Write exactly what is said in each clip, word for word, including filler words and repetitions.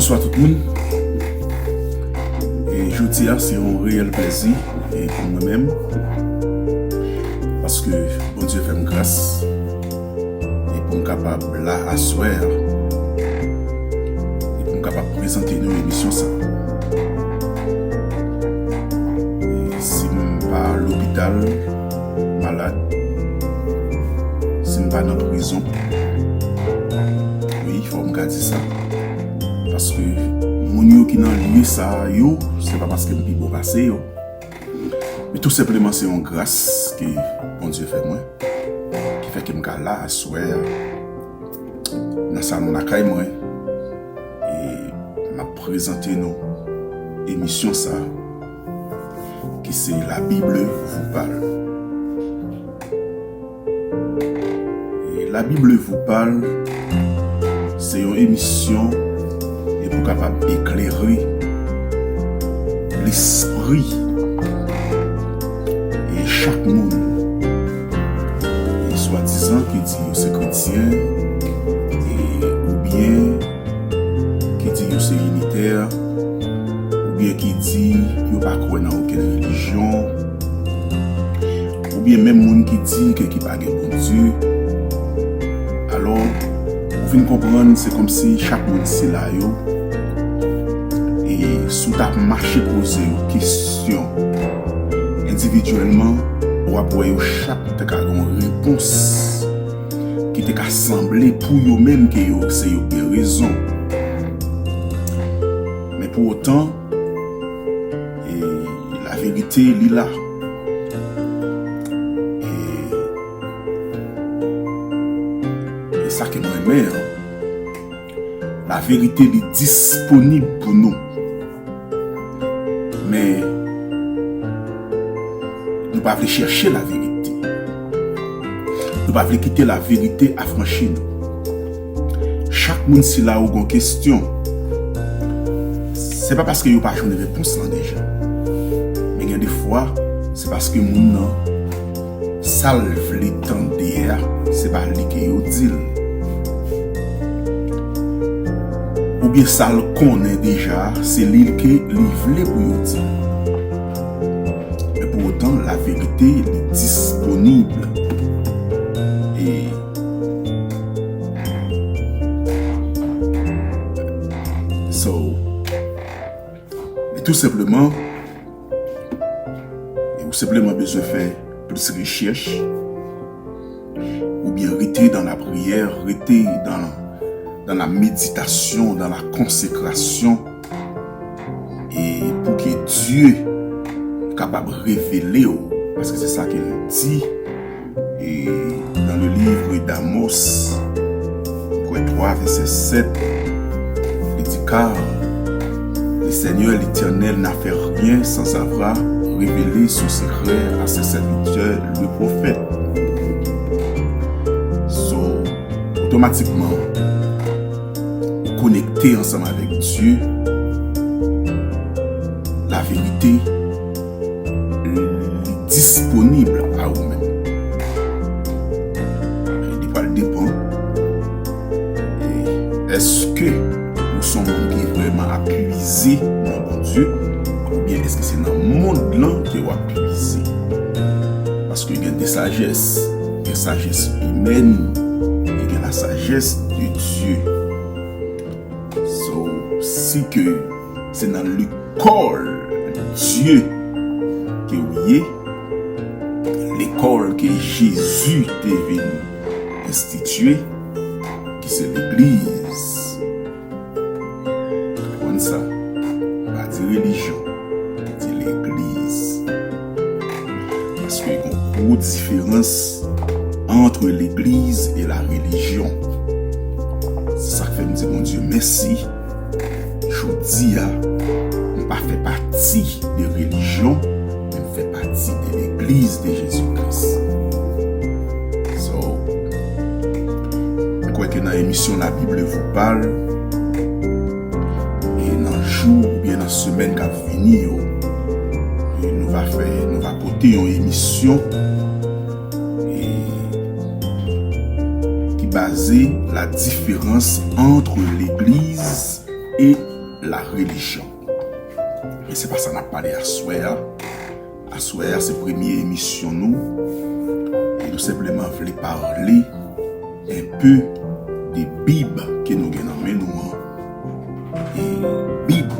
Bonswa tout moun. E jodi a, se yon reyèl plèzi e pou mwen menm, paske Bondye fè m gras e pou m kapab la aswè a, e pou m kapab prezante nou emisyon sa. E si m pa lopital, malad, si m pa nan prizon, wi, fò m ka di sa. Paske moun yo ki nan lye sa yo, se pa paske m pi bon pase yo. Men tou senpleman, se yon gras ke Bondye fè mwen, ki fè ke m ka la aswè a nan salon lakay mwen. E m ap prezante nou emisyon sa, ki se La Bible vous parle. E La Bible vous parle, se yon emisyon e pou kapab eklere lespri e chak moun. E swadizan ki di yo se kretyen, e oubyen ki di yo se initè, oubyen ki di yo pa kwè nan okenn relijyon, oubyen menm moun ki di ke ki pa gen Bondye. Alò, ou vin konprann, se kòmsi chak moun sila yo, e si w t ap mache poze yo kesyon endividyèlman, w ap wè yo chak te ka gen yon repons ki te ka sanble pou yo menm ke yo, se yo ki gen rezon. Men pou otan, e laverite, li la. E, e sa ke m renmen an, laverite, li disponib pou nou. Men, nou pa vle chèche laverite. Nou pa vle kite laverite afranchi nou. Chak moun sila yo gon kesyon. Se pa paske yo pa jwenn repons lan deja. Men gen de fwa, se paske moun nan, sa l vle tande a, se pa li ke yo di l. Oubyen sa l konnen deja, se li ke li vle pou yo di l. Men pou otan, laverite, li disponib. E, so, men tou senpleman, e ou senpleman bezwen fè plis rechèch, oubyen rete dans la prière, rete dans, dans la méditation, dans la consécration, e pou ke Dye kapab revele w, paske se sa ke l di, e dans le livre d'Amos, m kwè twa, vèsè sèt, li di, car le Seigneur l'Éternel n'a fait rien sans avoir révélé son secret à ses serviteurs, le prophète. So, otomatikman, ou konekte ansanm avèk Dye, laverite, li disponib a ou menm. Li pral depann, e, èske ou se yon moun ki vrèman ap puize nan Bondye, oubyen èske se nan mond lan ke w ap puize? Paske gen de sajès, gen sajès imèn, e gen la sajès de Dye. So, si ke se nan lekòl Dye ke w ye, lekòl ke Jezi te vin enstitye, ki se legliz. Konn sa, pa di relijyon, di legliz. Paske gon gwo diferans entre legliz e la religion. Se sa k fè m di Bondye mèsi. Jodi a, m pa fè pati de relijyon, men m fè pati de legliz de Jezi Kris. So, m kwè ke nan emisyon La Bible vous parle, e nan jou oubyen nan semèn k ap vini yo, e nou va fè, nou va pote yon emisyon, e ki baze la différence entre l'église et la religion. Men se pa sa n ap pale aswè a. Aswè a se premye emisyon nou. E nou senpleman vle pale enpe de Bib ke nou gen nan men nou an. E Bib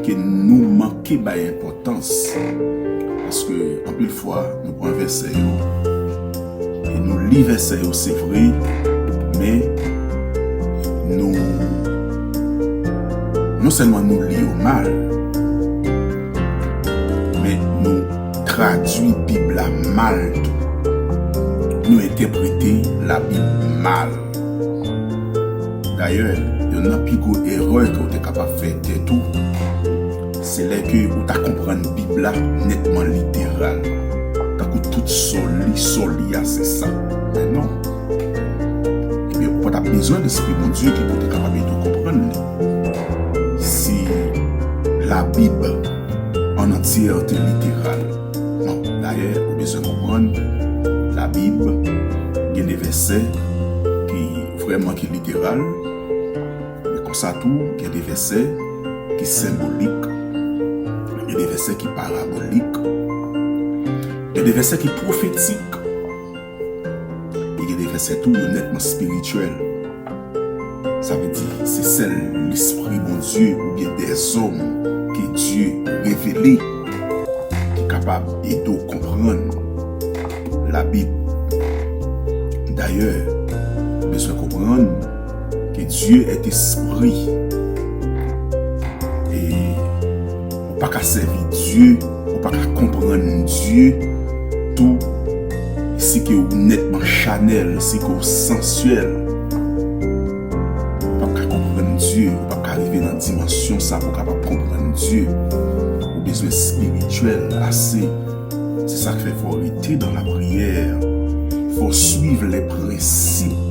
ke nou manke bay enpòtans. Paske anpil fwa, nou pran vèsè yo, e nou li vèsè yo, se vre, men nou, non sèlman nou li yo mal, men nou tradui Bib la mal tou. Nou entèprete Labib mal. Dayè, yonn nan pi gwo erè ke w te kapab fè tèt ou, se lè ke ou ta konprann Bib la nètman literal. Tankou tout sa w li, sa w li a, se sa. Men non. Ebyen, ou pa t ap bezwen Lespri Bondye ki pou te kapab ede w konprann li. Si Labib an antye te literal. Non, dayè, ou bezwen konprann Labib, gen de vèsè ki vrèman ki literal, men konsa tou, gen de vèsè ki senbolik, gen de vèsè ki parabolik, gen de vèsè ki pwofetik, e gen de vèsè tou yo nètman espirityèl. Sa vle di, se sèl Lespri Bondye oubyen dèzòm ke Dye revele ki kapab ede w konprann Labib. Dayè, ou bezwen konprann ke Dieu est esprit. E ou pa ka sèvi Dye, ou pa ka konprann Dye tou si ke ou nètman chanèl, si ke ou sansyèl. Ou p ap ka konprann Dye, ou p ap ka rive nan dimansyon sa pou w kapab konprann Dye. Ou bezwen espirityèl ase. Se sa k fè fò w rete dans la prière. Fò w suiv les principes.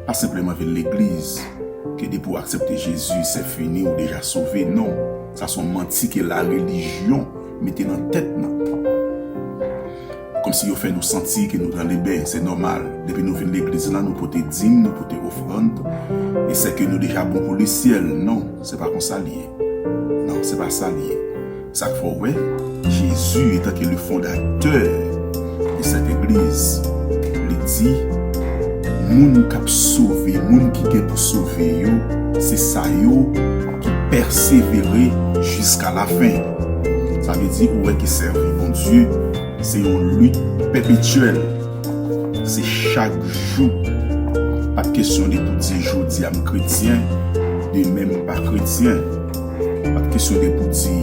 Pa senpleman vin legliz, ke depi w aksepte Jezi, se fini, ou deja sove. Non, sa se yon manti ke la relijyon mete nan tèt nou. Kòmsi yo fè nou santi ke nou nan leben, se nòmal. Depi nou vin legliz la, nou pote dim, nou pote ofrann, e se ke nou deja bon pou lesyèl. Non, se pa konsa li ye. Non, se pa sa li ye. Sa k fè w wè, Jezi, etan ke le fondatè de cette église, li di, moun k ap sove, moun ki gen pou sove yo, se sa yo ki pèsevere jiska lafen. Sa vle di, ou wè ke sèvi Bondye, se yon lit pèpetyèl. Se chak jou. Pa t kesyon de pou di jodi a m kretyen, demen m pa kretyen. Pa t kesyon de pou di,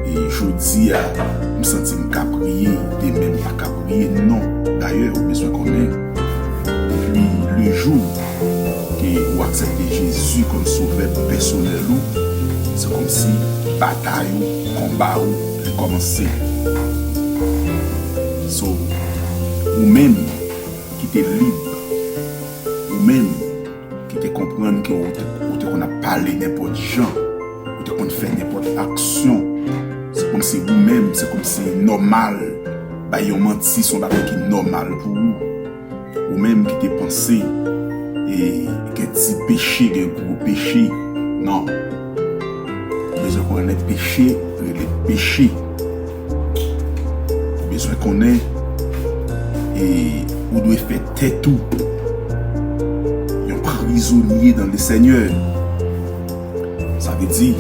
e, jodi a, m santi m ka priye, demen m pa ka priye. Non. Dayè, ou bezwen konnen, depi le jou ke ou aksepte Jezi kòm sovè pèsonèl ou, se kòmsi batay ou, konba ou, li kòmanse. So, ou menm ki te lib, ou menm ki te konprann ke ou te, ou te konn ap pale nenpòt jan, ou te konn fè nenpòt aksyon. Se kòmsi ou menm, se kòmsi nòmal, bay yon manti, se yon bagay ki nòmal pou ou. Ou menm ki te panse, e, gen ti peche, gen gwo peche. Non. Ou bezwen konnen peche, rele peche. Ou bezwen konnen, e, ou dwe fè tèt ou yon prizonye dans le Seigneur. Sa vle di,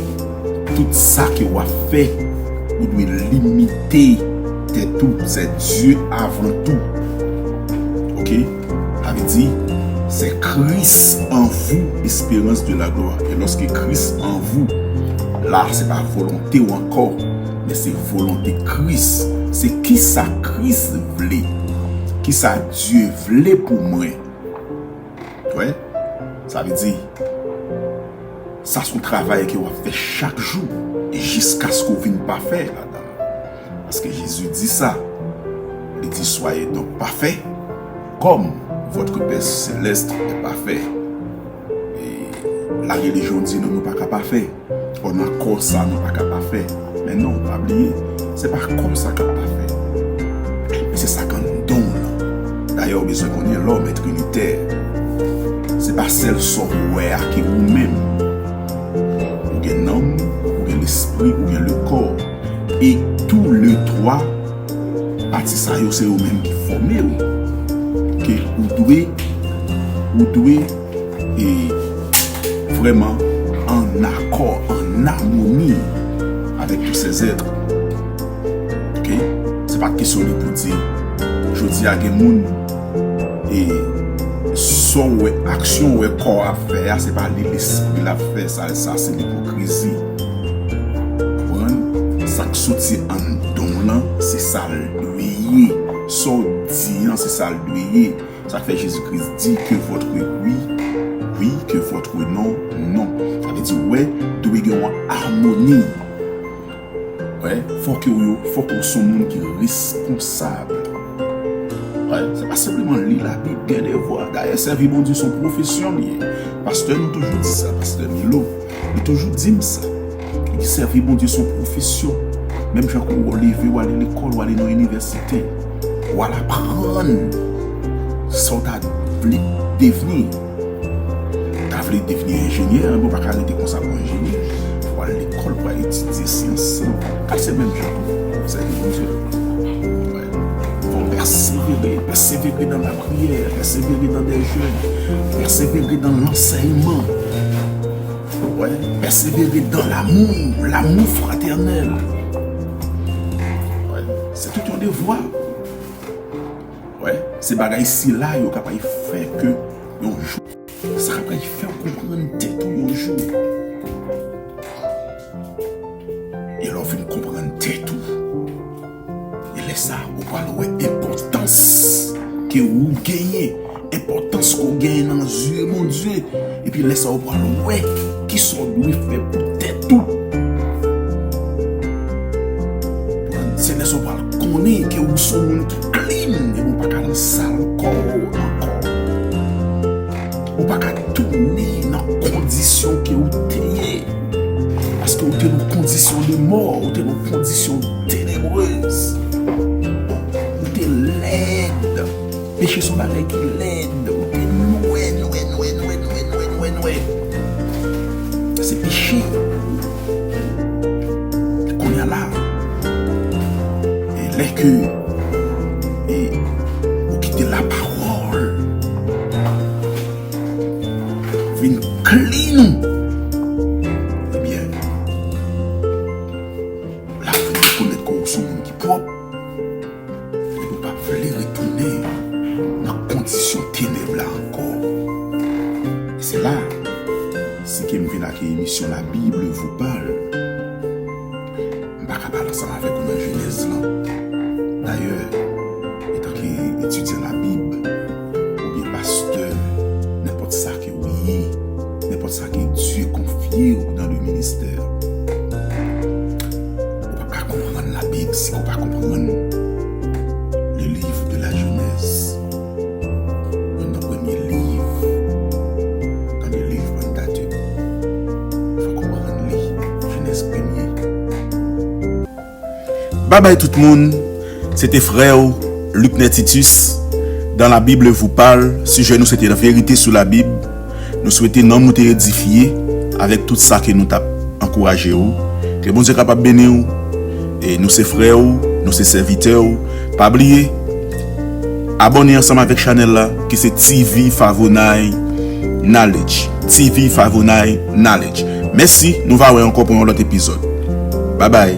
tout sa ke w ap fè, ou dwe limite tèt ou. C'est Dieu avant tout. Oke? Sa vle di, c'est Christ en vous, espérance de la gloire. E lòske Christ en vous, la, se pa volonte w ankò, men se volonte Christ. Se kisa Christ vle. Kisa Dieu vle pou mwen. Wè? Sa vle di, sa se yon travay ke w ap fè chak jou, jiskaske w vin pafè ladan l. Paske Jezi di sa. Li di, soyez donc parfaits, comme votre Père céleste est parfait. E la relijyon di nou, nou pa ka pafè. O, nan kò sa, nou pa ka pafè. Men non, pa bliye, se pa kò sa k ap pafè. Men se sa k anndan w lan. Dayè, ou bezwen konnen, l'homme est trinitaire. Se pa sèl sa w wè a ke ou menm ou nanm, ou gen lespri, ou gen le kò. E tou le twa pati sa yo, se yo menm ki fòme w. Ke ou dwe, ou dwe e vrèman an akò, an amoni avèk tous ces êtres. Ok? Se pa kesyon de pou di, jodi a gen moun, e sa w wè, aksyon w wè kò a fè a, se pa li lespri l ap fè sa, sa se ipokrizi. Konprann? Sa k soti anndan w lan, se sa l dwe ye. Sa w di an, se sa l dwe ye. Sa k fè Jezi Kris di, que votre oui, oui, que votre non, non. Sa vle di, wè, dwe gen yon amoni. Wè, fòk yo, fòk ou se yon moun ki responsab. Wè, se pa senpleman li Labib, gen devwa. Dayè, sèvi Bondye se yon pwofesyon li ye. Pastè nou toujou di sa, pastè Milo, li toujou di m sa. Li di sèvi Bondye se yon pwofesyon. Menm jan ke w leve, w ale lekòl, w ale nan inivèsite, w al aprann sa w ta vle devni. Ou ta vle devni enjenyè, men w pa ka rete konsa pou enjenyè. Fò w al lekòl pou w al etidye syans lan. Kal se menm jan tou. Sèvi Bondye. Wè. Fò w pèsevere. Pèsevere dans la prière. Pèsevere dans des jeûnes. Pèsevere dans l'enseignement. Wè. Pèsevere dans l'amour. L'amour fraternel. Wè. Se tout yon devwa. Wè, se bagay sila yo k ap fè ke yon jou, sa k ap fè w konprann tèt ou yon jou. E lè w fin konprann tèt ou, e lè sa a, ou pral wè enpòtans ke ou genyen, enpòtans ke w genyen nan zye Bondye. Epi lè sa a, ou pral wè kisa w dwe fè pou tèt ou. Se lè sa a, ou pral konnen ke ou se yon moun ki clean, epi ou pa ka nan sal kò w ankò. Ou pa ka tounen nan kondisyon ke ou te ye. Paske ou te nan kondisyon de mò, ou te nan kondisyon tenebrez. Ou te lèd. Peche se yon bagay ki lèd. Ou te nwè, nwè, nwè. Se peche. Kounye a la, e lè ke, e, ou kite lapawòl vin clean ou, ebyen, l ap vin rekonèt ke w se yon moun ki pwòp. Epi w pa vle retounen nan kondisyon tenèb la ankò. E se la, si ke m vin ak emisyon La Bible vous parle, m pa ka pale ansanm avèk ou nan Jenèz lan. Dayè, etanke etidyan Labib, oubyen pastè, nenpòt sa ke ou ye, nenpòt sa ke Dye konfye ou dans le ministère, ou p ap ka konprann Labib si ou pa konprann le livre de la Genèse. Youn nan premye liv nan le livre Pentateuch. Fòk ou konprann li, Jenèz premye. Babay tout moun, se te frè w, Luckner Titus, dans La Bible vous parle, sijè nou se te la vérité sur la Bible. Nou swete nanm ou te edifye avèk tout sa ke nou t ap ankouraje w. Ke Bondye kapab beni w. E nou se frè w, nou se sèvitè w. Pa bliye, abòne ansanm avèk chanèl la, ki se T V Favonay Knowledge. T V Favonay Knowledge. Mèsi, nou va wè ankò pou yon lòt epizòd. Babay.